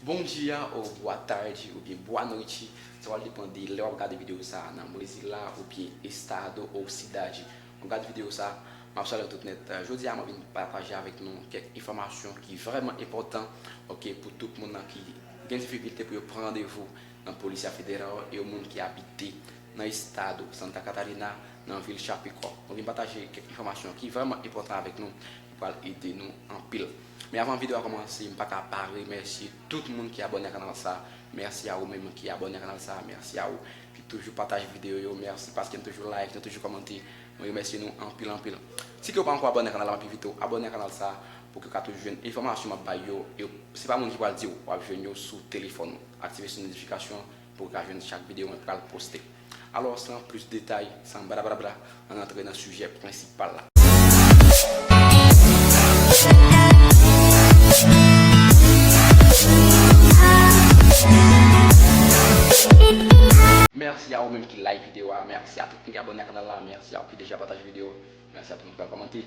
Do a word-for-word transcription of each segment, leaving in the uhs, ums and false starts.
Bom dia, ou boa tarde, oubyen boa noite. Sa va depann de lè w ap gade videyo sa a, nan Brezil la, oubyen Estado ou Cidade. W ap gade videyo sa a, m ap salye w tout nèt. Jodi a, mwen vin pataje avèk nou kèk enfòmasyon ki vrèman enpòtan, ok, pou tout moun nan ki gen difikilte pou yo pran randevou nan Polícia Federal e yon moun ki abite nan estado Santa Catarina, nan vil Chapecó. Mwen vin pataje kèk enfòmasyon ki vrèman enpòtan avèk nou, ki pral ede nou anpil. Men avan videyo a kòmanse, m pa ka pa remèsye tout moun ki abòne a kanal sa. Mèsi a ou menm ki abòne a kanal sa. Mèsi a ou ki toujou pataje videyo yo. Mèsi paske nou toujou like, nou toujou kòmante. Mwen remèsye nou anpil, anpil. Si ke w pa ankò abòne a kanal la, m ap envite w abòne a kanal sa pou ke w ka toujou jwenn enfòmasyon m ap bay yo. E se pa moun ki pral di w, w ap jwenn yo sou telefòn ou. Aktive sou notifikasyon pou w ka jwenn chak videyo mwen pral poste. Alò, san plis detay, san blablabla, ann antre nan sijè prensipal la. Mèsi a ou menm ki like videyo a, mèsi a tout moun ki abòne a kanal la, mèsi a ou ki deja pataje videyo, mèsi a tout moun ki kòmante.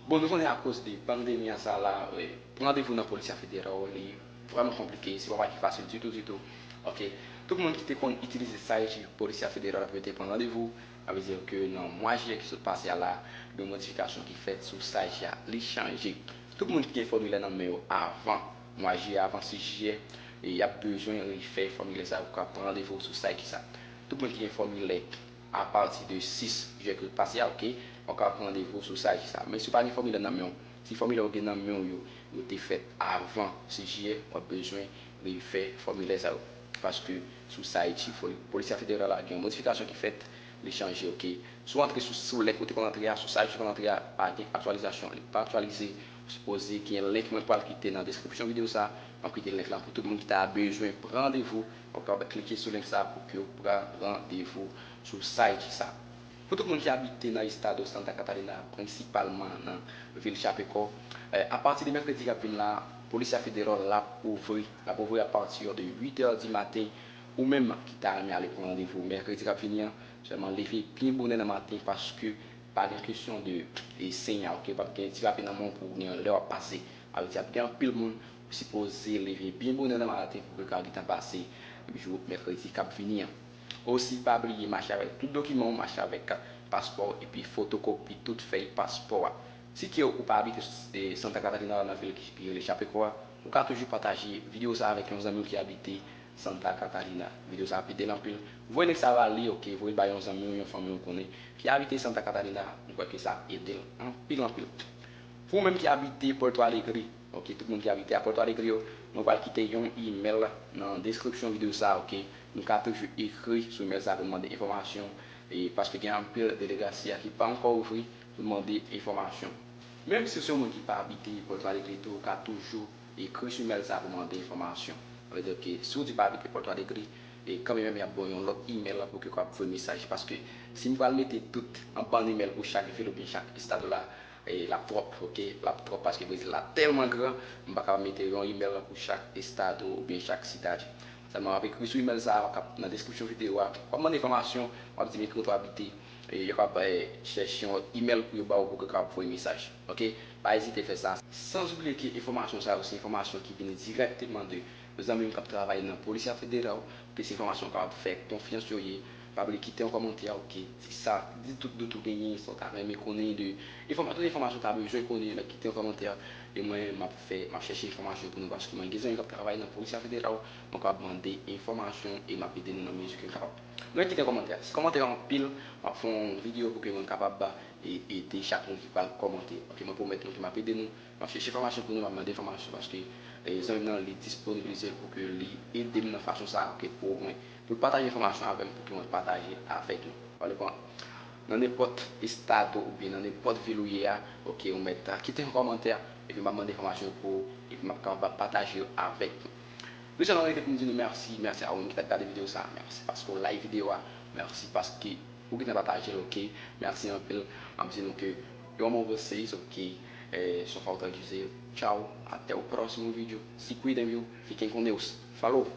Bon, nou konnen akoz de pandemi an sa la, e, pran randevou nan Polícia Federal, li vrèman konplike, se pa yon bagay ki fasil ditou, ditou. Ok. Tout moun ki te konn itilize site Polícia Federal pou yo te pran randevou, sa vle di ke nan mwa jiyè ki sot pase a la, gen yon modifikasyon ki fèt sou site a, li chanje. Tout moun ki gen fòmilè nan men yo avan mwa jiyè, avan sis jiyè, e y ap bezwen refè fòmilè sa pou ka pran randevou sou site sa. Tout moun ki gen fòmilè apati de sis jiyè ki sot pase a, ok, w ap ka pran randevou sou site sa. Men si w pa gen fòmilè nan men w, si fòmilè w gen nan men w yo, yo te fèt avan sis jiyè, w ap bezwen refè fòmilè sa yo. Paske sou site Polícia Federal la, gen yon modifikasyon ki fèt, li chanje, ok. Si w antre sou, sou link ou te konn antre a, sou site ou te konn antre a, pa gen aktyalizasyon, li pa aktyalize. Ou sipoze gen link mwen pral kite nan deskripsyon videyo sa, m ap kite link la pou tout moun ki ta bezwen pran randevou, w ap klike sou link sa pou ke w pran randevou sou site sa. Pou tout moun ki abite nan estado Santa Catarina, prensipalman nan vil Chapecó, eh, apati de mèkredi k ap vin la, Polícia Federal l ap ouvri, l ap ouvri apati de uit è di maten. Ou menm ki ta renmen ale pran randevou mèkredi k ap vini an, sèlman leve byen bonè nan maten paske pa gen kesyon de, e, sen a, ok, p ap gen ti papi nan men w pou gen lè w ap pase. Sa vle di ap gen anpil moun, ou sipoze leve byen bonè nan maten pou ke w ka gentan pase jou mèkredi k ap vini an. Osi, pa bliye mache avèk tout dokiman w, mache avèk paspò w epi fotokopi tout fèy paspò a. Si ke ou pa abite, e, Santa Catarina nan vil ki rele Chapecó a, ou ka toujou pataje videyo sa avèk yon zanmi w ki abite Santa Catarina. Videyo sa ap ede l anpil. Voye link sa ba li, ok, voye l ba yon zanmi w, yon fanmi w konnen ki abite Santa Catarina, m kwè ke sa ap ede l anpil, anpil. Pou ou menm ki abite Porto Alegre, ok, tout moun ki abite a Porto Alegre yo, mwen pral kite yon email nan deskripsyon videyo sa, ok. Nou ka toujou ekri sou email sa pou mande enfòmasyon, e paske gen anpil delegasyon ki pa ankò ouvri pou mande enfòmasyon. Menm si w se yon moun ki pa abite Porto Alegre tou, ou ka toujou ekri sou email sa pou mande enfòmasyon. Sa vle di ke si w di pa abite Porto Alegre, e kanmenm y ap ba w yon lòt email pou ke w kab voye mesaj. Paske si m pral mete tout an bann email pou chak vil oubyen chak estado la, e l ap twòp, ok? L ap twòp paske Brezil la tèlman gran, m pa ka mete yon email pou chak estado oubyen chak cidade. Sèlman w ap ekri sou email sa a, k ap nan deskripsyon videyo a. W ap mande enfòmasyon, w ap di men kote w abite. E yo kab, e, chèche yon email pou yo ba w pou ke w kab voye mesaj. Ok? Pa ezite fè sa. San oubliye ke enfòmasyon sa yo se enfòmasyon ki vini dirèkteman de zanmi m k ap travay nan Polícia Federal, ke se enfòmasyon w kapab fè konfyans yo ye. Pa bliye kite yon kòmantè, ok? Si sa, di tout dout ou genyen, sa w ta renmen konnen de enfòma-, tout enfòmasyon w ta bezwen konnen, kite yon kòmantè. E mwen, m ap fè, m ap chèche enfòmasyon pou nou, paske mwen gen zanmi k ap travay nan Polícia Federal, mwen kapab mande enfòmasyon e m ap ede nou nan mezi ke m kapab. Nou kite kòmantè. Si kòmantè yo anpil, m ap fè yon videyo pou ke mwen kapab, e, ede chak moun ki pral kòmante. Ok, mwen pwomèt nou ke m ap ede nou, m ap chèche enfòmasyon pou nou, m ap mande enfòmasyon paske, e, zanmi m nan, li disponibilize l pou ke li ede m nan fason sa a, ok, pou mwen, pou l pataje enfòmasyon avè m, pou ke mwen pataje avèk nou. Pale kon nan nenpòt estado oubyen nan nenpòt vil ou ye a, ok, ou mèt kite yon kòmantè, epi m ap mande enfòmasyon pou ou, epi m ap kapab pataje yo avèk nou. Nou sèlman rete pou m di nou mèsi, mèsi a ou menm ki t ap gade videyo sa a, mèsi paske w like videyo a, mèsi paske ou gentan pataje l, ok, mèsi anpil. M ap di nou ke your mom will say, ok, eh, só falta dizer tchau, até o próximo vídeo, se cuidem, viu? Fiquem com Deus, falou!